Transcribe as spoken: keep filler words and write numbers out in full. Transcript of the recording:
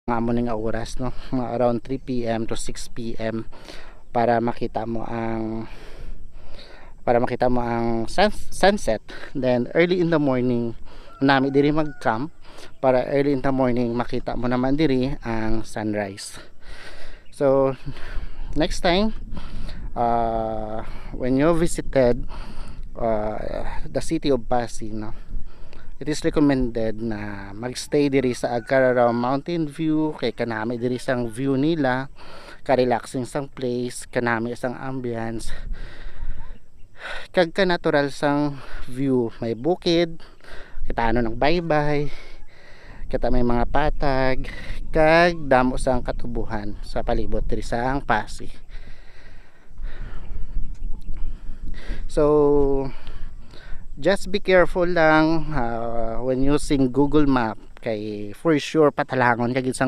Nga mo nga oras, no? Mga around three p.m. to six p.m. para makita mo ang para makita mo ang sun- sunset. Then early in the morning, nami diri mag-camp para early in the morning makita mo naman diri ang sunrise. So next time, uh, when you visited uh, the city of Passi, no, it is recommended na magstay diri sa Agcararao Mountain View, kay kanami diri sang view nila, ka-relaxing sang place, kanami sang ambience, kag ka-natural sang view. May bukid, kita ano nagbaybay, kita may mga patag, kag damo sang katubuhan sa palibot diri sa ang Passi. So just be careful lang uh, when using Google Map, kay for sure patalangon ka gid sang